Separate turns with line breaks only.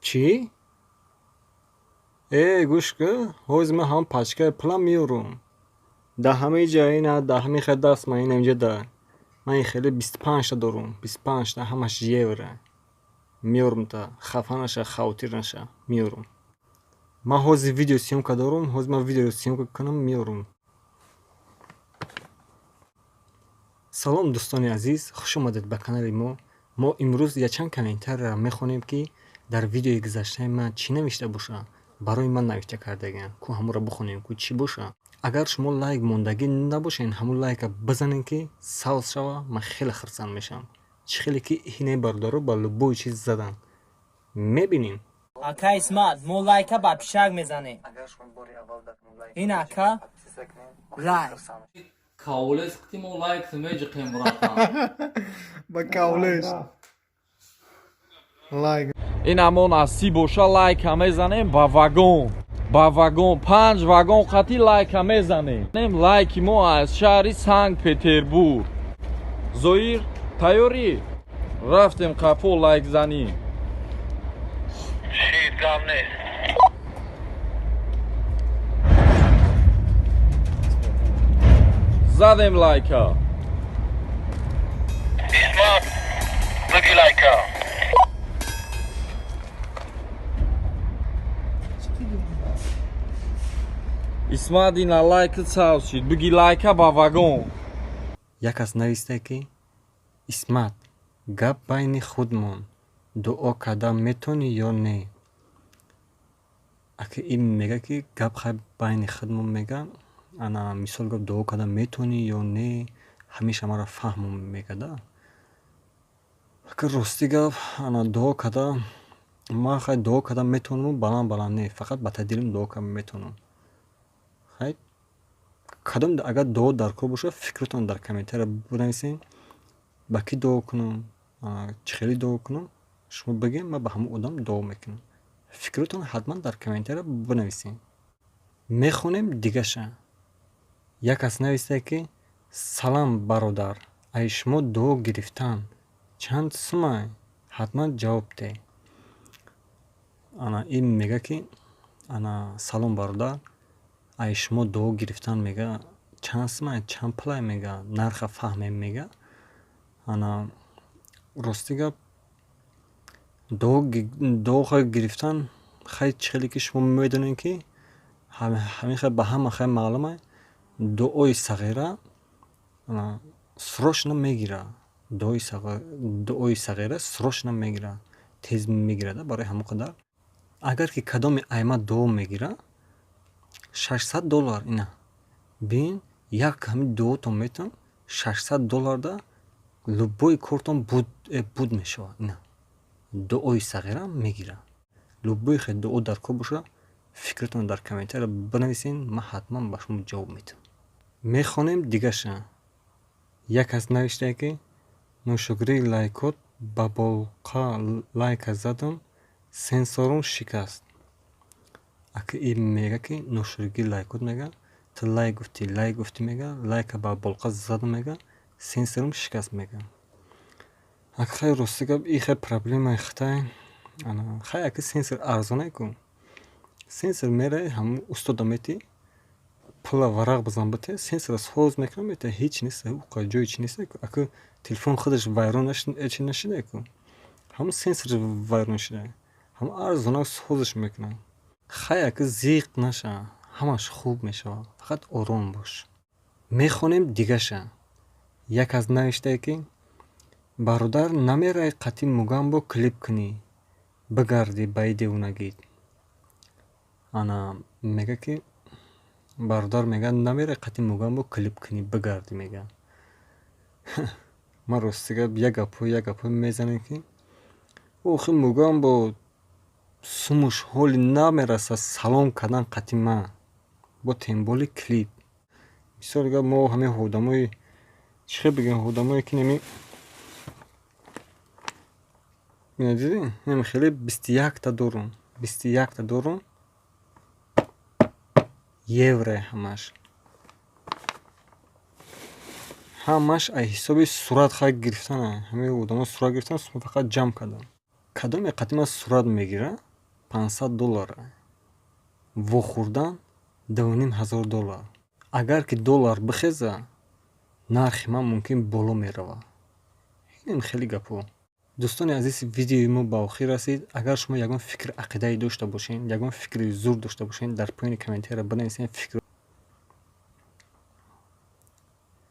Чӣ? Э, гӯш кӣ, ҳозир ман ҳамон пачкаи пулам меёрум. Дар ҳамаи ҷа ина, дар ҳамин хел даст ман ина инҷа да. Ман ин хеле 25-та дорум, 25-та, ҳамаш евро. Меёрум та, хафа наша, хавотир наша, меёрум. Ман ҳозир видео съёмка дорум, ҳозир ман видеоро съёмка кунам, меёрум. Салом, дӯстони азиз, хуш омадед ба канали мо. Мо имрӯз якчанд комментарияро мехонем, ки дар видеои гузаштаи ман чӣ навишта боша, барои ман навишта кардагиам. Ку ҳамонро бихонем, ку чӣ боша. Агар шумо лайк мондагӣ набошед, ҳамон лайка бизанед, ки савз шава, ман хеле хурсанд мешавам. Чӣ хеле ки инаи бародаро ба любой чиз задан. Мебинем.
Ака Исмат, мо лайка ба пишак мезанем. Ин ака лайк.
Каулес қити мо лайк меҷиқем, братан.
Ба каулеш лайк.
Ин ҳамон асӣ боша, лайка мезанем ба вагон. Ба вагон, панҷ вагон қати лайка мезанем. Лайки мо аз шаҳри Санкт Петербург. Зоир, тайёрӣ? Рафтем қафо лайкзанӣ.
Шит, гап нест.
Задем лайка.
Исмат, биги лайка.
Исмат, ина лайкат савз шид. Биги лайка ба вагон.
Як кас навистае, ки Исмат, гап байни худмон, дуо карда метонӣ ё не? Аки ин мега, ки гап хай байни худмон мега, ана мисол гап, дуо карда метонӣ ё не, ҳамеша маро фаҳмон мегада. Аки ростӣ гап, ана дуо карда, ман хай дуо карда метавонаму баланд баланд не, фақат ба таи дилам дуо карда метавонам. Хай, кадом агар дуо дар кор бошад, фикротон дар комментария бинависед, ба кӣ дуо кунам, чӣ хеле дуо кунам, шумо бигӯед, ман ба ҳамон одам дуо мекунам. Фикротон ҳатман дар комментария бинависед. Мехонем дигаша. Як кас навистае, ки салам, бародар, ай шумо дуо гирифтан чанд сумай, ҳатман ҷавоб деҳ. Ана ин мега, ки ана салом, бародар, ай шумо дуо гирифтан, мега, чанд сумай, чанд пулай, мега, нарха фаҳмем, мега. Ана ростӣ гап, дуо хай гирифтан, хай чӣ хеле ки шумо медонед, ки ҳамин хел ба ҳама хай маълума, дуои сағира срочно мегира. Дуои сағира срочно мегира, тез мегирада. Барои ҳамон қадар агар ки кадоме ай ман дуо мегира, $600, ина бин, як ҳамин дуотон метавон $600 да любой кортон буд мешавад. Ина дуои сағира мегира. Любой хел дуо дар кор боша, фикротон дар комментария бинависед, ман ҳатман ба шумо ҷавоб медиҳам. Мехонем дигаша. Як кас навиштае, ки ношукрии лайкот, ба болқа лайка задам, сенсорум шикаст. Аки ин мега, ки ношукрии лайкот, мега, ту лайк гуфтӣ, лайк гуфтӣ, мега, лайка ба болқа задам, мега, сенсорум шикаст, мега. Аки хай, ростӣ гап, ин хел проблемаи хитай. Ана хай, аки сенсор арзонае ку, сенсор мераи, ҳамон устода метӣ, пула варақ бизан, бите, сенсора соз мекунам, мета, ҳеч нест, ҷои чи нест. Аки телефон худаш вайрон чи нашидае ку, ҳамон сенсор вайрон шудае, ҳамон арзона созаш мекунам. Хай, аки зиқ наша, ҳамаш хуб мешавад, фақат ором бош. Мехонем дигаша. Як кас навиштае, ки бародар, намераи қати Мугамбо клип кунӣ, бигардӣ ба и девонагит. Ана мега, ки бародар, мега, намераи қати Мугамбо клип кунӣ, бигардӣ, мега. Ман рости гап, як гапҳо, як гапҳо мезанем, ки охи Мугамбо сумуш ҳоли намерасад салом кардан қати ман, бо тем более клип. Бисёр гап, мо ҳамин одамои, чӣ хел бигӯем, одамое ки неми дидӣ, неми хеле 21-та дорум, 21-та дорум, евро, ҳамаш аз ҳисоби сурат хай гирифтана. Ҳамин одамо сурат гирифтан, фақат ҷамъ кардам. Кадоме қати ман сурат мегира. 500 доллар, вохӯрдан 2500 доллар. Агар ки доллар бихеза, нархи ман мумкин боло меравад. Инам хеле гапҳо. Дӯстони азиз, видеои мо ба охир расид. Агар шумо ягон фикр, ақидае дошта бошед, ягон фикри зур дошта бошед, дар поёни комментария бинависед фикр.